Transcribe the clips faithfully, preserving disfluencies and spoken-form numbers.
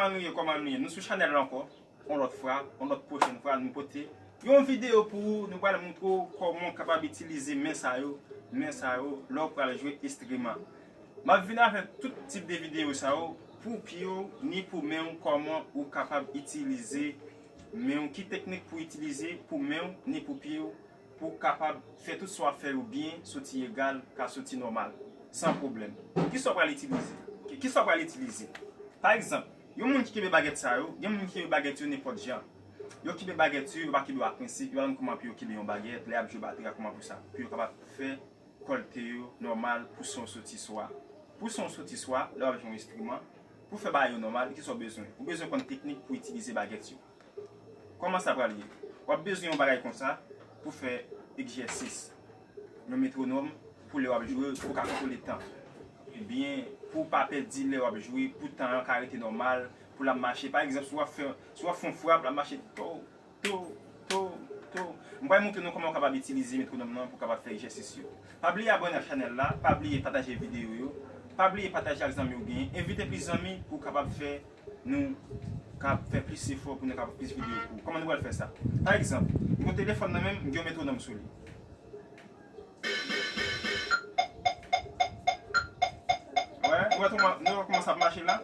Kòman nou ye, kòman nou ye? Nou sou chanèl la ankò. Yon lòt fwa, yon lòt pwochèn fwa, nou pote yon videyo pou ou. Nou pral montre w kòman w kapab itilize men sa yo, men sa yo, lè w pral jwe enstriman. M ap vin avèk tout tip de videyo sa yo pou pye w, ni pou men w, kòman ou kapab itilize men w, ki teknik pou itilize pou men w, ni pou pye w, pou w kapab fè tout sa w ap fè yo byen, soti egal, ka soti nòmal, san pwoblèm. Kisa w pral itilize? Ki, kisa w pral itilize? Pa egzanp, yon moun ki kenbe bagèt sa yo, gen moun ki kenbe bagèt yo nenpòt jan. Yo kenbe bagèt yo, yo pa kenbe yo ak prensip, yo pa konn kòman pou yo kenbe yon bagèt, lè y ap jwe batri a, kòman pou sa, pou yo kapab fè kòlte yo nòmal, pou son soti swa. Pou son soti swa, lè w ap jwe yon enstriman, pou fè bagay yo nòmal, kisa w bezwen? Ou bezwen konn teknik pou itilize bagèt yo. Kòman sa pral ye? W ap bezwen yon bagay konsa pou fè egzèsis. Yon metwonòm pou lè w ap jwe, pou w ka kontwole tan. Ebyen, pou w pa pèdi lè w ap jwe, pou tan an ka rete nòmal, pou l ap mache. Pa egzanp, si w ap fè, si w ap fè yon frap, l ap mache to, to, to, to. M pral montre nou kòman w kapab itilize metwonòm nan pou w kapab fè egzèsis yo. Pa bliye abòne ak chanèl la, pa bliye pataje videyo yo, pa bliye pataje ak zanmi w genyen, envite plis zanmi pou w kapab fè nou ka fè plis efò pou nou ka fè plis videyo pou ou. Kòman nou pral fè sa? Pa egzanp, m gen telefòn nan men m, m gen yon metwonòm sou li. Wè, nou wè kòman, nou wè kòman sa ap mache la?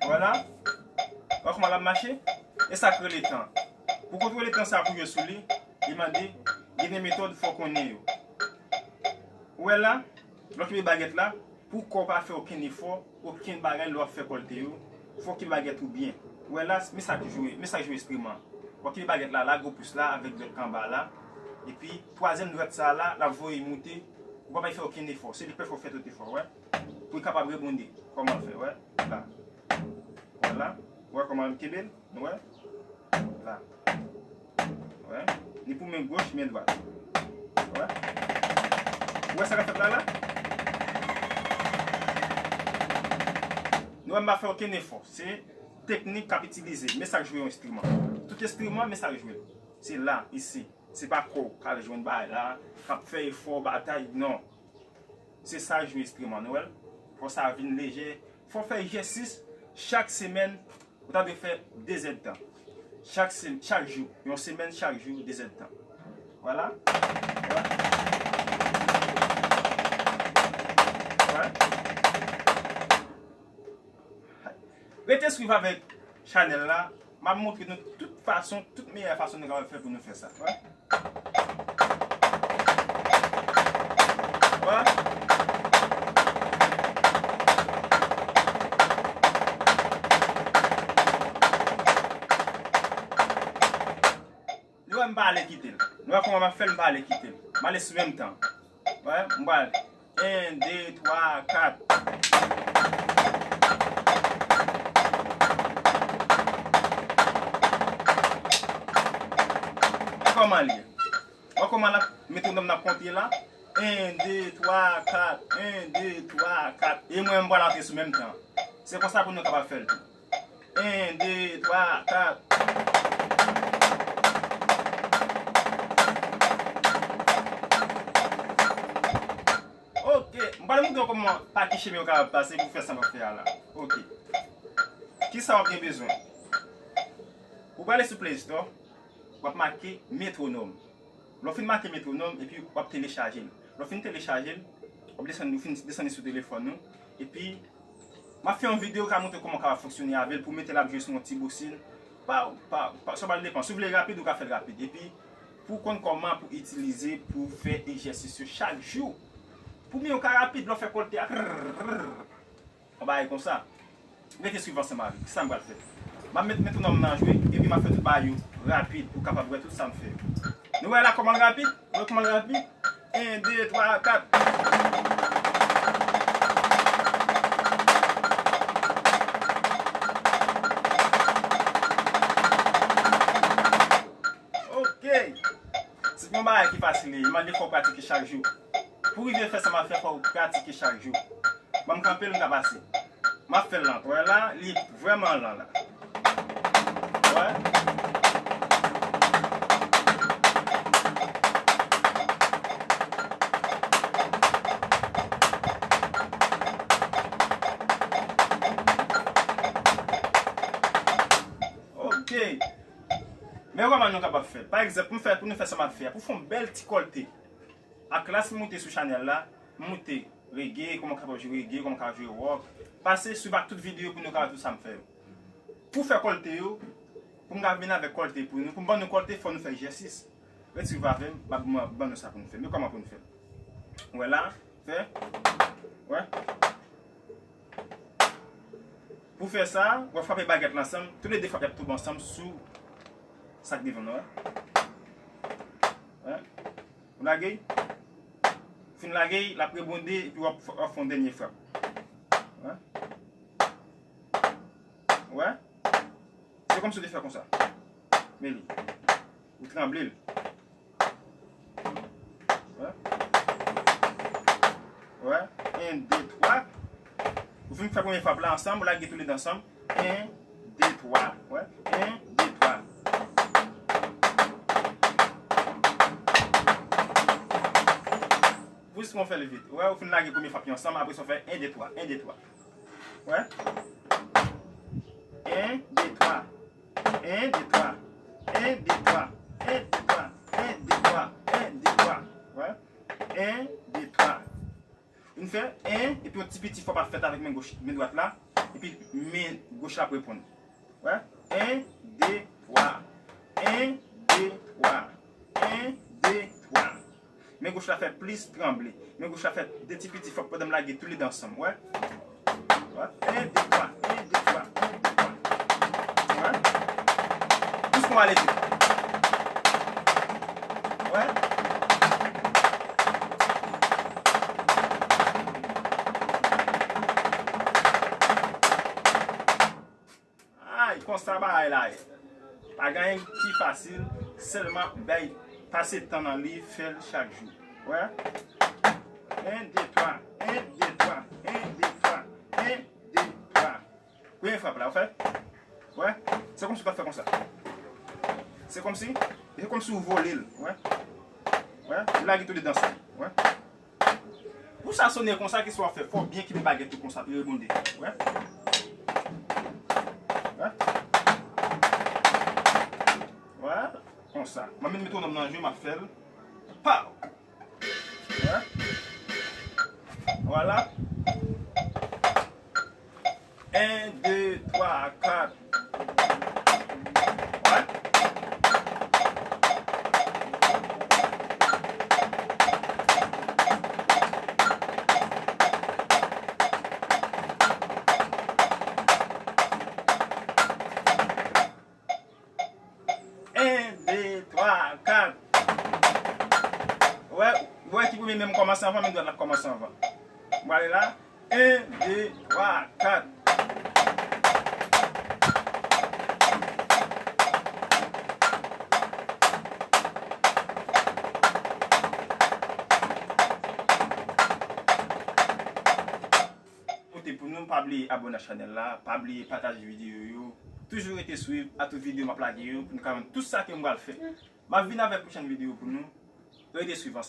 Vwala. Wè kòman l ap mache? E sa k rele tan. Pou kontwole tan sa pou jwe sou li, li mande gen de metòd fò w konnen yo. Ou wè la, lè w kenbe bagèt la, pou kò w pa fè okenn efò, okenn bagay lè w ap fè kòlte yo, fò w kenbe bagèt ou byen. Ou wè la, men sa k jwe, men sa k jwe enstriman. Fò w kenbe bagèt la, lage w pous la avèk dwèt k anba la. Epi, twazyèm dwèt sa a la, l ap voye moute, ou pa bay fè okenn efò. Se li k fè w fè tout efò, wè. Pou l kapab rebondi. Kòman l fè, wè. La. Vwala. Wè kòman l kenbe l? Nou wè? La. Wè. Ni pou men gòch, men dwat. Wè. Ou wè sa k ap fèt la, la? Nou wè m pa fè okenn efò. Se teknik k ap itilize. Men sa k jwe yon enstriman. Tout enstriman, men sa k jwe l. Se la, isi. Se pa kò w k al jwenn bagay la, k ap fè efò, batay, non. Se sa k jwe enstriman, nou wè l? Fò sa vin lejè. Fò w fè egzèsis chak semèn. Ou ta dwe fè de zèdtan. Chak se-, chak jou. Yon semèn, chak jou, de zèdtan. Vwala. Vwala. Vwala. Rete swiv avèk chanèl la. M ap montre nou tout fason, tout meyè fason nou kapab fè pou nou fè sa. Wè. Wè. Nou wè m pa ale kite l. Nou wè kòman m ap fè l, m pa ale kite l. M ale sou menm tan. Wè, m pral en, de, twa, kat. Wè kòman l ye. Wè kòman l ap, metwonòm nan ap konte la. En, de, twa, kat. En, de, twa, kat. E mwen, m pral antre sou menm tan. Se konsa pou nou kapab fè l tou. En, de, twa, kat. Ok, m pral montre w kòman, pa ki chemen w kapab pase pou fè sa m ap fè a la. Ok. Kisa w ap gen bezwen? Ou prale sou Play Store, w ap make metwonòm. Lè w fin make metwonòm, epi w ap telechaje l. Lè w fin telechaje l, w ap desann, ou fin desann li sou telefòn ou. Epi, m ap fè yon videyo k ap montre kòman w kapab fonksyone avè l pou w mete l ap jwe sou yon ti bosin. Pa, pa, pa, sa pral depann. Si w vle rapid, ou ka fè l rapid. Epi, pou w konn kòman pou itilize, pou w fè egzèsis yo chak jou. Pou men w ka rapid, lè w fè kòlte a. Yon bagay konsa. Rete swiv ansanm avè m. Kisa m pral fè? M ap met metwonòm nan jwe, epi m ap fè tout bagay yo rapid pou w kapab wè tout sa m fè yo. Nou wè la kòman l rapid? Nou wè kòman l rapid? En, de, twa, kat. Ok. Se pa yon bagay ki fasil, li mande fò w pratike chak jou. Pou w rive fè sa m ap fè, fò w pratike chak jou. Ban m kanpe l, m ka pase. M ap fè l lan. Wè la, li vrèman lan la. Wè. Ok. Men kòman nou kapab fè l? Pa egzanp, pou m fè, pou nou fè sa m ap fè a, pou fè yon bèl ti kòlte. Ak klas m moute sou chanèl la, m moute reggae, kòman w kapab jwe reggae, kòman w kapab jwe rock. Pase swiv ak tout videyo pou nou ka wè tout sa m fè yo. Pou fè kòlte yo, pou m ka vin avèk kòlte pou nou, pou m ban nou kòlte, fò nou fè egzèsis. Ret swiv avè m, m ap ban, ban nou sa pou nou fè. Men kòman pou nou fè. Wè la, fè. Wè. Pou fè sa, w ap frape bagèt la ansanm, toulede frap y ap tonbe ansanm sou sa k devan nou an. Wè. Ou lage l. Fin lage l, l ap rebonde, epi w ap, w ap fè yon dènye frap. Wè. Wè. Se kòmsi w te fè konsa. Men li. Ou tranble l. Wè. Wè. En, de, twa. Ou fin fè premye frap la ansanm, ou lage toulede ansanm. En, de, twa. Wè. En, de, twa. Jis pou w fè l vit. Wè, ou fin lage premye frap yo ansanm, apre sa w fè en, de, twa, en, de, twa. Wè. En, de, twa. En, de, twa. En, de, twa. En, de, twa. En, de, twa. En, de, twa. Wè. En, de, twa. Vin fè en, epi yon ti piti frap ap fèt avèk men goch, men dwat la, epi men goch la ap reponn. Wè. En, de, twa. En, de, twa. En, de, twa. Men goch la fè plis tranble. Men goch la fè de ti piti frap pandan m lage toulede ansanm. Wè. Wè. En, de, twa. En, de, twa. En, de, twa. Wè. Plis pou m ale vit. Wè. Ay, konsa bagay la ye. Pa gen anyen ki fasil, sèlman bay pase tan nan li, fè l chak jou. Wè. En, de, twa, en, de, twa, en, de, twa, en, de, twa. Premye frap la, ou fè? Wè. Se kòmsi w t ap fè konsa. Se kòmsi, se kòmsi w vole l. Wè. Wè. Ou lage toulede ansanm. Wè. Pou sa sonnen konsa, kisa w ap fè? Fò w byen kenbe bagèt ou konsa, pou l rebonde. Wè. Wè. Wè. Konsa. M ap met metwonòm nan jwe, m ap fè l. Pow! Wè. Vwala. En, de, twa, kat. Wè. En, de, twa, kat. Wè, wè ki premye men m kòmanse anvan, men dwat la kòmanse anvan. M prale la. En, de, twa, kat. Koute pou nou, pa bliye abòne ak chanèl la, pa bliye pataje videyo yo, toujou rete swiv a tout videyo m ap lage yo pou nou ka jwenn tout sa ke m pral fè. M ap vin avèk pwochèn videyo pou nou, rete swiv ansanm.